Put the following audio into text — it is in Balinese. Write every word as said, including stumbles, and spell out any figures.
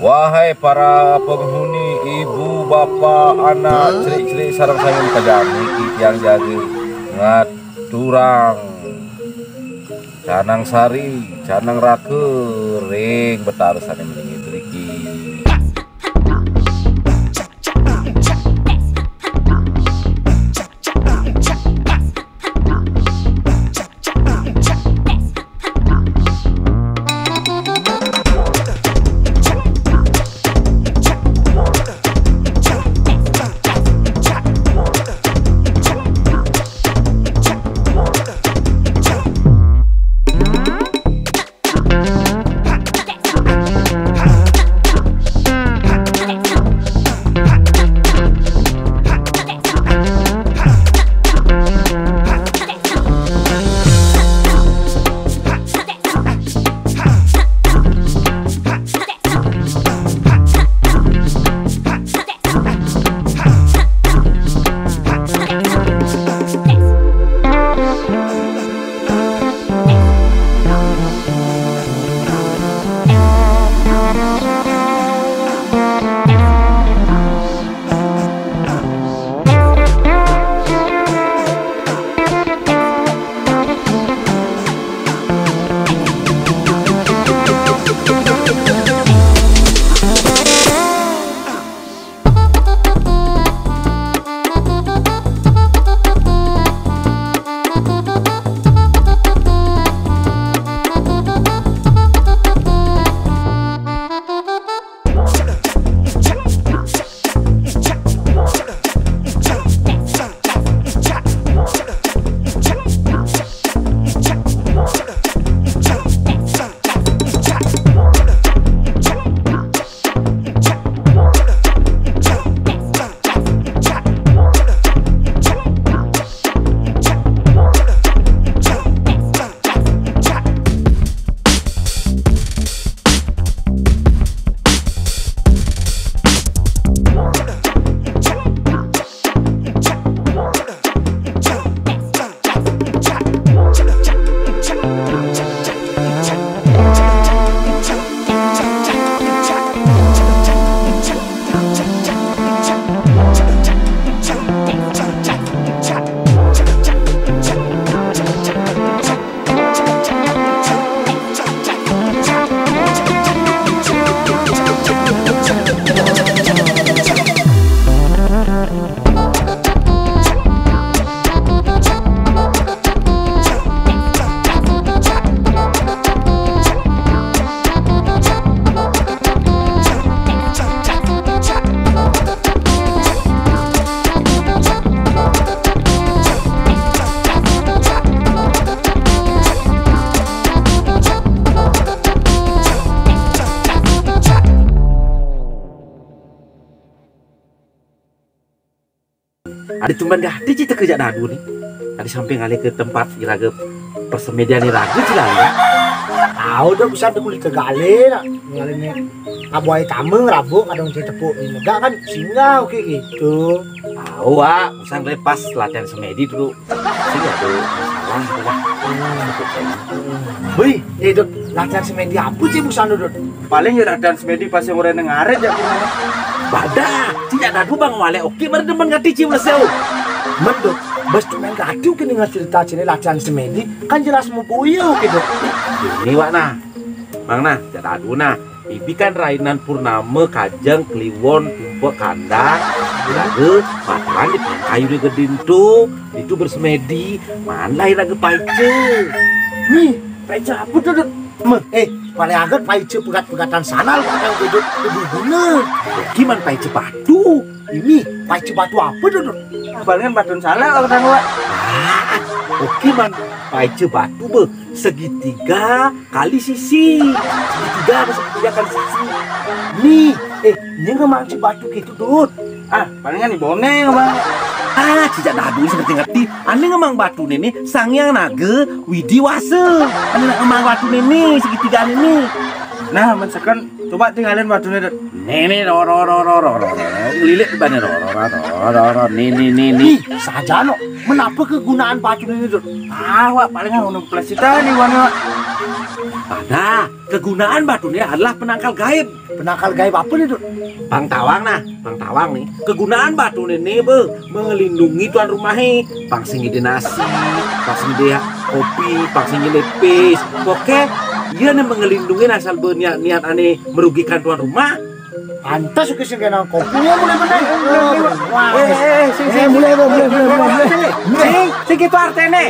Wahai para penghuni, ibu, bapa, anak, cerik-cerik, sareng sami makajang, niki tiang jagi ngaturang canang sari, canang raka ring Betara sane malinggih driki. Adi tumben gati ci teka jak dadu ni. Adi sampai ngalih ke tempat iraga persemedian iraga ci lalu. Au dah busan teka ulih tegale nak. Ngalih ni abuai tama ngerabuk kadang ci tepuk ni negak kan singgah oke gitu. Au ah, busan ngalih pas latihan semedi dulu. Sini ada masalah tu lah. Wih, eh Dut, latihan semedi apa ci busan tu Dut? Paling ya latihan semedi pas yang orang ngaret ya. Badah, ci jak dadu bang walek oke baru demen gati ci belaseu. Men Dut, bas tu main gati oke dengan cerita cini latihan semedi kan jelas mau boya oke Dut. Ini wak nah, bang nah, jak dadu nah. Ibi kan rainan purnama kajeng kliwon tumpek kandang. Iraga mataran di pangkayu di gedin tu, itu bersemedi, manlah iraga paica. Nih, paica apa tu Dut? Meh, eh, paling agat paica pegat-pegatan sandal pakai Dut. Lebih guna. Oke man paica batu. Ini paica batu apa tu Dut? Ah, palingan batu sandal kalau kata gua. Ah, oke man paica batu be segitiga kali sisi. Segitiga ada segitiga kali sisi. Nih, eh, ini ngemang ci batu gitu Dut. Ah, palingan ni boneng bang. Ah, ci jak dadu ngerti-ngerti. Ane ngemang batu nini Sang Hyang Naga Widi Wasa. Ane nak ngemang batu nini segitiga nini. Nah, misalkan coba tinggalin batunya, Dut. Nih, nih, ro, ro, ro, ro, ro, ro, ro. Lilit bane, ro, ro, ro, ro, ro, ro. Nih, nih, nih, nih. Ih, saja no. Menapa kegunaan batu ini, Dut? Ah, wak, paling anu pelesitan nih, wan, wak. Ada, kegunaan batu ini adalah penangkal gaib. Penangkal gaib apa nih, Dut? Pang tawang nah, pang tawang nih. Kegunaan batu ini, be, melindungi tuan rumahnya. Pang sing ide nasi, pang sing ide kopi, pang sing ide pis. Oke, iya nih mengelindungi asal berniat-niat aneh merugikan tuan rumah. Pantas ke sing kena kopinya mulai benar. Wah, eh, eh, eh, sing, eh, sing, mulai, mulai, mulai, mulai, mulai. Sing, sing, sing gitu artinya.